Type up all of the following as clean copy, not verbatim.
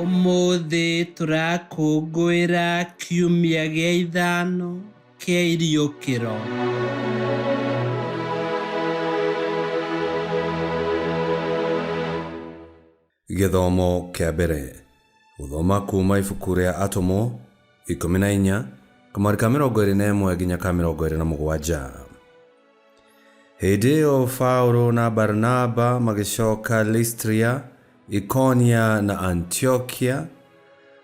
Ũmũthĩ tũrakũngũĩra kiumia gĩa ithano kĩa iriũkĩro. Gĩthomo kĩa mbere. Gũthoma kuuma ibuku rĩa Atũmwo 14, kamweri ka 21 nginya ka 27. Hĩndĩ ĩyo Paũlũ na Baranaba magĩcoka Listria, Ikonia na Antiokia,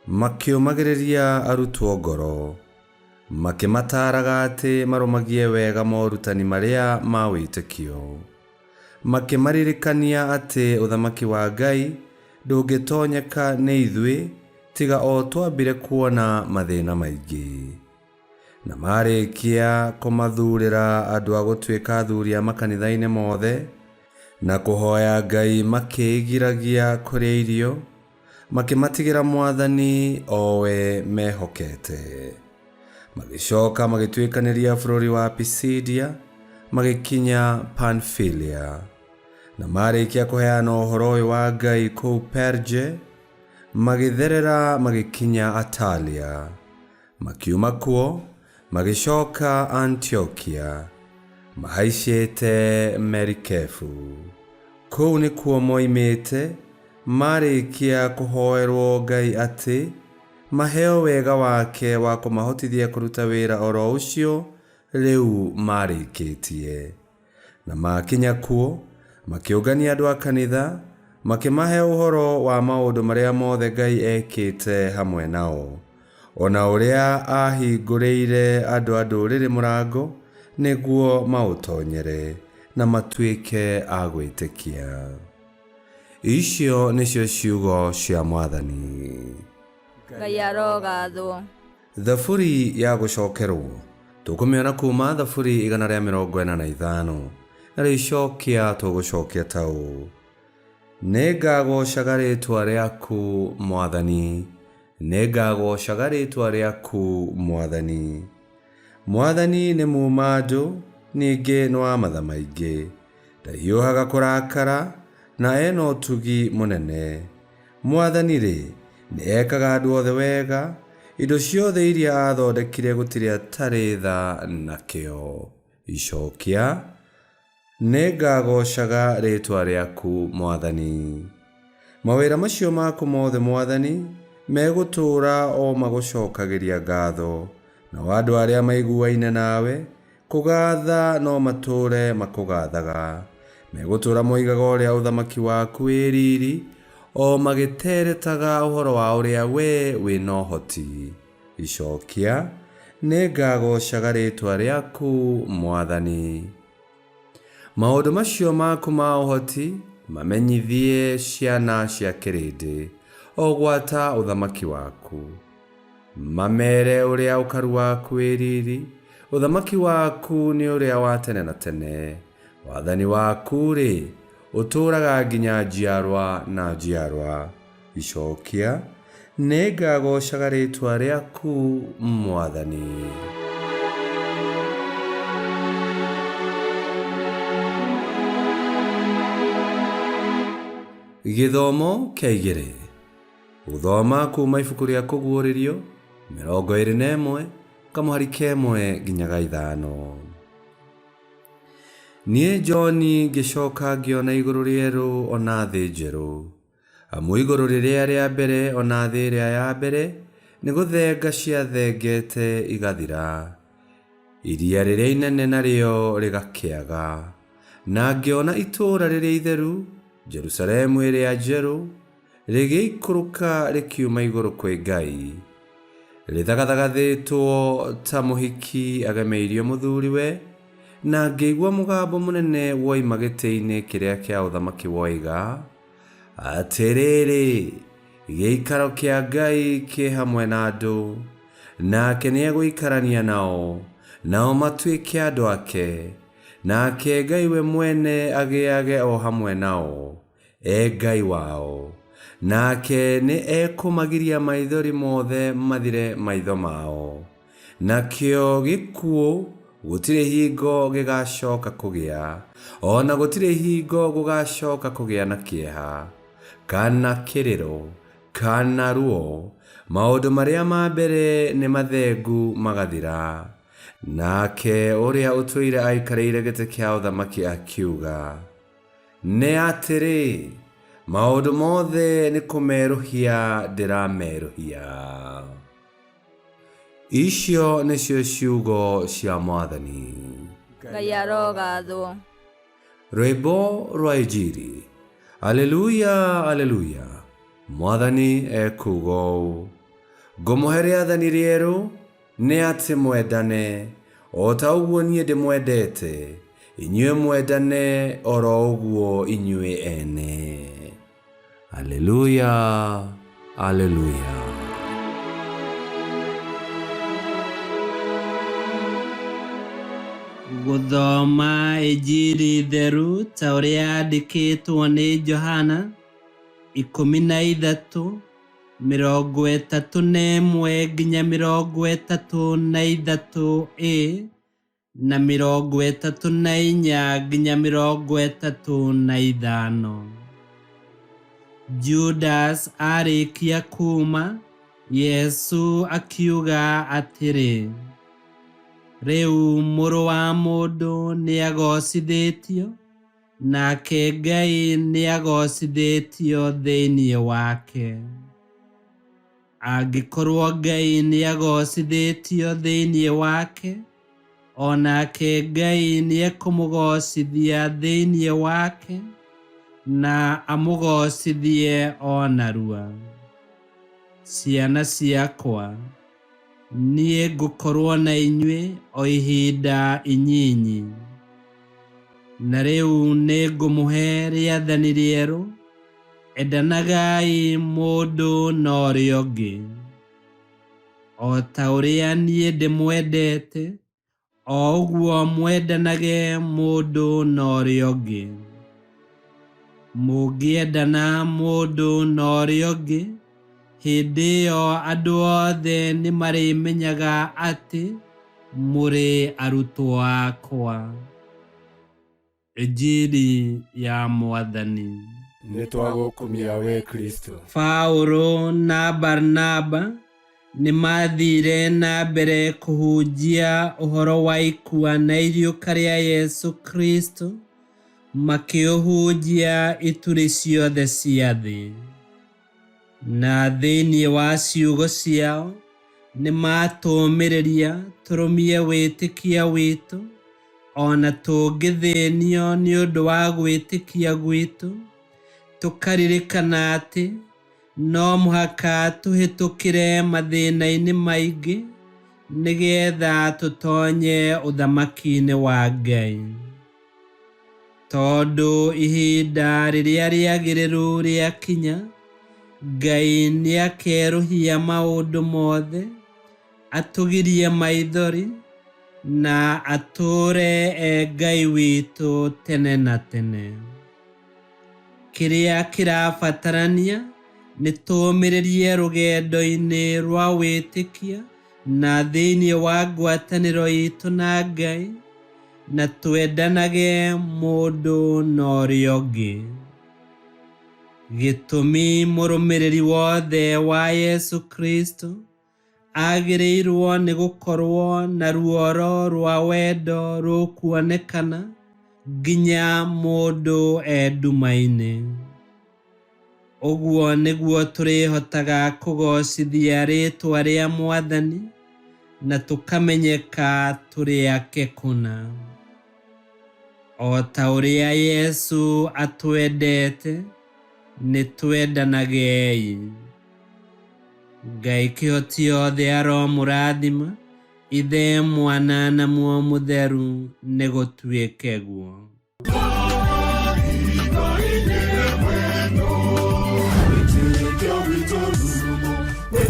makĩũmagĩrĩria arutwo ngoro, makĩmataaraga atĩ marũmagie wega morutani marĩa ma wĩtĩkio. Makĩmaririkania atĩ ũthamaki wa Ngai ndũngĩtonyeka nĩ ithuĩ tiga o twambire kuona mathĩna maingĩ. Na maarĩkia kũmathuurĩra andũ a gũtuĩka athuri a makanitha-inĩ mothe, na kũhoya Ngai makĩĩgiragia kũrĩa irio, makĩmatigĩra Mwathani o we mehokete. Magĩcoka magĩtuĩkanĩria bũrũri wa Pisidia, magĩkinya Panfilia. Na maarĩkia kũheana ũhoro ũyũ wa Ngai kũu Perge, magĩtherera magĩkinya Atalia. Makiuma kuo, magĩcoka Antiokia, mahaicĩte merikebu. Kũu nĩkuo moimĩte, maarĩkia kũhoerwo Ngai atĩ maheo wega wake wa kũmahotithia kũruta wĩra oro ũcio rĩu maarĩkĩtie. Na maakinya kuo, makĩũngania andũ a kanitha, makĩmahe ũhoro wa maũndũ marĩa mothe Ngai ekĩte hamwe nao, o na ũrĩa aahingũrĩire andũ a Ndũrĩrĩ mũrango nĩguo maũtonyere, na matuĩke a gwĩtĩkia. Icio nĩcio ciugo cia Mwathani. Ngai arogathwo. Thaburi ya gũcokerwo. Tũkũmĩona kuma Thaburi 145. Narĩo icokia tũgũcokia ta ũũ: Nĩngagoocaga rĩĩtwa rĩaku, Mwathani, nĩngagoocaga rĩĩtwa rĩaku, Mwathani. Mwathani nĩ muuma-andũ, ningĩ nĩ wa matha maingĩ, ndahiũhaga kũrakara, na e na ũtugi mũnene. Mwathani-rĩ, nĩekaga andũ othe wega, indo ciothe iria aathondekire gũtirĩ atarĩ tha nakĩo. Icokia, Nĩngagoocaga rĩĩtwa rĩaku, Mwathani. Mawĩra macio maku mothe, Mwathani, megũtũũra o magũcokagĩria ngatho, nao andũ arĩa maiguaine nawe, kũgatha no matũũre makũgathaga. Megũtũũra moigaga ũrĩa ũthamaki waku wĩ riri, o magĩteretaga ũhoro wa ũrĩa wee wĩ na ũhoti. Icokia, Nĩngagoocaga rĩĩtwa rĩaku, Mwathani. Maũndũ macio maku ma ũhoti mamenyithie ciana cia kĩrĩndĩ, o gwata ũthamaki waku. Mamere ũrĩa ũkaru waku wĩ riri, ũthamaki waku nĩ ũrĩa wa tene na tene, wathani waku-rĩ, ũtũũraga nginya njiarwa na njiarwa. Icokia, Nĩngagoocaga rĩĩtwa rĩaku, Mwathani. Gĩthomo kĩa igĩrĩ. Gũthoma kuuma ibuku rĩa Kũguũrĩrio 21, kamũhari ka ĩmwe nginya ga ithano. Niĩ John ngĩcoka ngĩona igũrũ rĩerũ o na thĩ njerũ. Amu igũrũ rĩrĩa rĩa mbere o na thĩ ĩrĩa ya mbere nĩ gũthenga ciathengete igathira, iria rĩrĩa inene narĩo rĩgakĩaga. Na ngĩona itũũra rĩrĩa itheru, Jerusalemu ĩrĩa njerũ, rĩgĩikũrũka rĩkiuma igũrũ kwĩ Ngai, rĩthagathagathĩtwo ta mũhiki agemeirio mũthuriwe, na ngĩigua mũgambo mũnene woima gĩtĩ-inĩ kĩrĩa kĩa ũthamaki woiga, Atĩrĩrĩ, gĩikaro kĩa Ngai kĩ hamwe na andũ, nake nĩegũikarania nao, nao matuĩke andũ ake, nake Ngai we mwene agĩage o hamwe nao, e Ngai wao. Nake nĩ ekũmagiria maithori mothe mathire maitho mao. Nakĩo gĩkuũ gũtirĩ hingo gĩgacoka kũgĩa, o na gũtirĩ hingo gũgacoka kũgĩa na kĩeha, kana kĩrĩro, kana ruo, maũndũ marĩa ma mbere nĩ mathengu magathira. Nake ũrĩa ũtũire aikarĩire gĩtĩ kĩa ũthamaki akiuga, nĩ atĩrĩ, maũndũ mothe nĩ kũmerũhia ndĩramerũhia. Icio nĩcio ciugo cia Mwathani. Ngai arogathwo. Rwĩmbo rwa Injiri. Aleluya, aleluya. Mwathani ekuuga ũũ, ngũmũhe rĩathani rĩerũ, nĩ atĩ mwendane, o ta ũguo niĩ ndĩmwendete, inyuĩ mwendane oro ũguo inyuĩ ene. Aleluya, aleluya. Gũthoma Injiri theru ta ũrĩa yandĩkĩtwo nĩ Johana 13 31 nginya 33 a na 34 nginya 35. Judas arĩkia kuuma, Yesu akiuga atĩrĩ, rĩu Mũrũ wa Mũndũ nĩagocithĩtio, nake Ngai nĩagocithĩtio thĩinĩ wake. Angĩkorwo Ngai nĩagocithĩtio thĩinĩ wake, o nake Ngai nĩekũmũgocithia thĩinĩ wake, na amũgocithie o narua. Ciana ciakwa, niĩ ngũkorwo na inyuĩ o ihinda inyinyi. Na rĩu nĩngũmũhe rĩathani rĩerũ, endanagai mũndũ na ũrĩa ũngĩ. O ta ũrĩa niĩ ndĩmwendete, o ũguo mwendanage mũndũ na ũrĩa ũngĩ. Mũngĩendana mũndũ na ũrĩa ũngĩ, hĩndĩ ĩyo andũ othe nĩmarĩmenyaga atĩ mũrĩ arutwo akwa. Injiri ya Mwathani. Nĩtwagũkumia we Kristo. Paũlũ na Barnaba nĩmathire na mbere kũhunjia ũhoro wa ikua na iriũka rĩa Yesu Kristo, makĩũhunjia ituri ciothe cia thĩ. Na thĩinĩ wa ciugo ciao nĩmatũũmĩrĩria tũrũmie wĩtĩkia witũ, o na tũngĩthĩnio nĩ ũndũ wa gwĩtĩkia gwitũ, tũkaririkana atĩ no mũhaka tũhĩtũkĩre mathĩna-inĩ maingĩ nĩgetha tũtonye ũthamaki-inĩ wa Ngai. Tondũ ihinda rĩrĩa rĩagĩrĩru rĩakinya, Ngai nĩakerũhia maũndũ mothe, atũgirie maithori, na atũũre e Ngai witũ tene na tene. Kĩrĩa kĩrabatarania nĩ tũũmĩrĩrie rũgendo-inĩ rwa wĩtĩkia na thĩinĩ wa ngwatanĩro itũ na Ngai, na twendanage mũndũ na ũrĩa ũngĩ. Gĩtũmi mũrũmĩrĩri wothe wa Yesu Kristo agĩrĩirwo nĩ gũkorwo na ruoro rwa wendo rũkuonekana nginya mũndũ e nduma-inĩ. Ũguo nĩguo tũrĩhotaga kũgocithia rĩĩtwa rĩa Mwathani na tũkamenyeka tũrĩ ake kũna. O ta ũrĩa Yesu atwendete, nĩtwendanagei. Ngai kĩhoti othe aromũrathima, Ithe, Mwana na Muoyo Mũtheru, nĩgũtuĩke guo.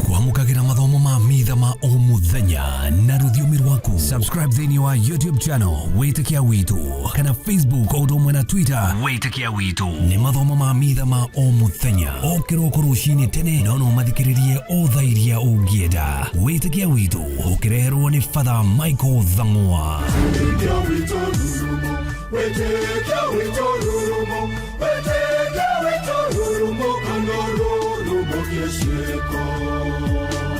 Kwamũkagĩra mathomo ma mitha ma o mũthenya na rũthiomi rwaku. Subscribe thĩinĩ wa YouTube channel Wĩtĩkia Witũ kana Facebook o ũndũ ũmwe na Twitter Wĩtĩkia Witũ. Nĩ mathomo ma mitha ma o mũthenya o kĩroko rũcinĩ tene, no no mathikĩrĩrie o thaa iria ũngĩenda. Wĩtĩkia Witũ ũkĩreherwo nĩ Father Michael Thang'wa. Wĩtĩkia witũ rurumo, wĩtĩkia witũ rurumo, wĩtĩkia witũ rurumo, kana rurumo kĩcio. Mtangĩko.